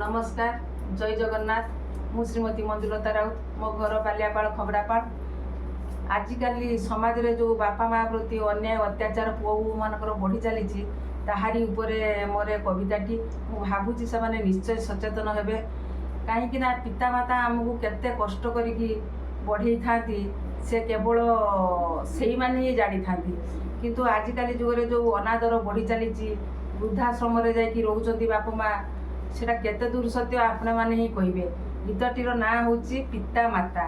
ନମସ୍କାର, ଜୟ ଜଗନ୍ନାଥ। ମୁଁ ଶ୍ରୀମତୀ ମଞ୍ଜୁଲତା ରାଉତ। ମୋ ଘର ବାଲିଆପାଳ, ଖବରାପାଳ। ଆଜିକାଲି ସମାଜରେ ଯେଉଁ ବାପା ମା ପ୍ରତି ଅନ୍ୟାୟ ଅତ୍ୟାଚାର ପୁଅ ବୋହୂମାନଙ୍କର ବଢ଼ି ଚାଲିଛି, ତାହାରି ଉପରେ ମୋର ଏ କବିତାଟି। ମୁଁ ଭାବୁଛି ସେମାନେ ନିଶ୍ଚୟ ସଚେତନ ହେବେ, କାହିଁକି ନା ପିତାମାତା ଆମକୁ କେତେ କଷ୍ଟ କରିକି ବଢ଼େଇଥାନ୍ତି, ସେ କେବଳ ସେଇମାନେ ହିଁ ଜାଣିଥାନ୍ତି। କିନ୍ତୁ ଆଜିକାଲି ଯୁଗରେ ଯେଉଁ ଅନାଦର ବଢ଼ି ଚାଲିଛି, ବୃଦ୍ଧାଶ୍ରମରେ ଯାଇକି ରହୁଛନ୍ତି ବାପା ମା, ସେଇଟା କେତେ ଦୂର ସତ୍ୟ ଆପଣମାନେ ହିଁ କହିବେ। ଗୀତଟିର ନାଁ ହେଉଛି ପିତା ମାତା।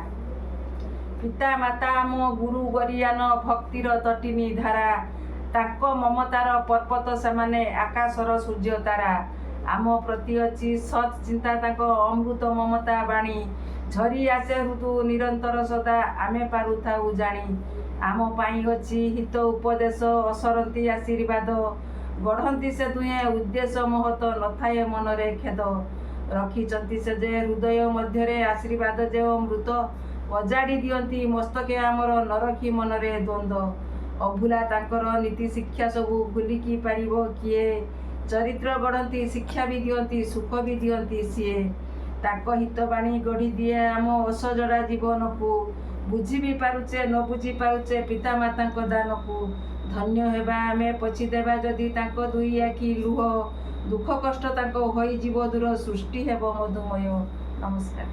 ପିତା ମାତା ଆମ ଗୁରୁ ଗରିଆନ, ଭକ୍ତିର ତଟିନୀ ଧାରା। ତାଙ୍କ ମମତାର ପର୍ବତ ସେମାନେ, ଆକାଶର ସୂର୍ଯ୍ୟ ତାରା। ଆମ ପ୍ରତି ଅଛି ସତ୍ ଚିନ୍ତା ତାଙ୍କ, ଅମୃତ ମମତା ବାଣୀ। ଝରି ଆସେ ହୃଦୁ ନିରନ୍ତର ସଦା, ଆମେ ପାରୁଥାଉ ଜାଣି। ଆମ ପାଇଁ ଅଛି ହିତ ଉପଦେଶ, ଅସରନ୍ତି ଆଶୀର୍ବାଦ। ଗଢ଼ନ୍ତି ସେ ଦୁହେଁ ଉଦ୍ଦେଶ୍ୟ ମହତ, ନଥାଏ ମନରେ ଖେଦ। ରଖିଛନ୍ତି ସେ ଯେ ହୃଦୟ ମଧ୍ୟରେ ଆଶୀର୍ବାଦ ଯେ ଅମୃତ। ଅଜାଡ଼ି ଦିଅନ୍ତି ମସ୍ତକେ ଆମର, ନ ରଖି ମନରେ ଦ୍ୱନ୍ଦ୍ୱ। ଅଭୁଲା ତାଙ୍କର ନୀତି ଶିକ୍ଷା ସବୁ, ଭୁଲିକି ପାରିବ କିଏ? ଚରିତ୍ର ଗଢ଼ନ୍ତି, ଶିକ୍ଷା ବି ଦିଅନ୍ତି, ସୁଖ ବି ଦିଅନ୍ତି ସିଏ। ତାଙ୍କ ହିତବାଣୀ ଗଢ଼ି ଦିଏ ଆମ ଅସଜଡ଼ା ଜୀବନକୁ। ବୁଝି ବି ପାରୁଛେ, ନ ବୁଝି ପାରୁଛେ ପିତାମାତାଙ୍କ ଦାନକୁ। ଧନ୍ୟ ହେବା ଆମେ, ପୋଛିଦେବା ଯଦି ତାଙ୍କ ଦୁଇ ଆଖି ଲୁହ। ଦୁଃଖ କଷ୍ଟ ତାଙ୍କ ହୋଇଯିବ ଦୂର, ସୃଷ୍ଟି ହେବ ମଧୁମୟ। ନମସ୍କାର।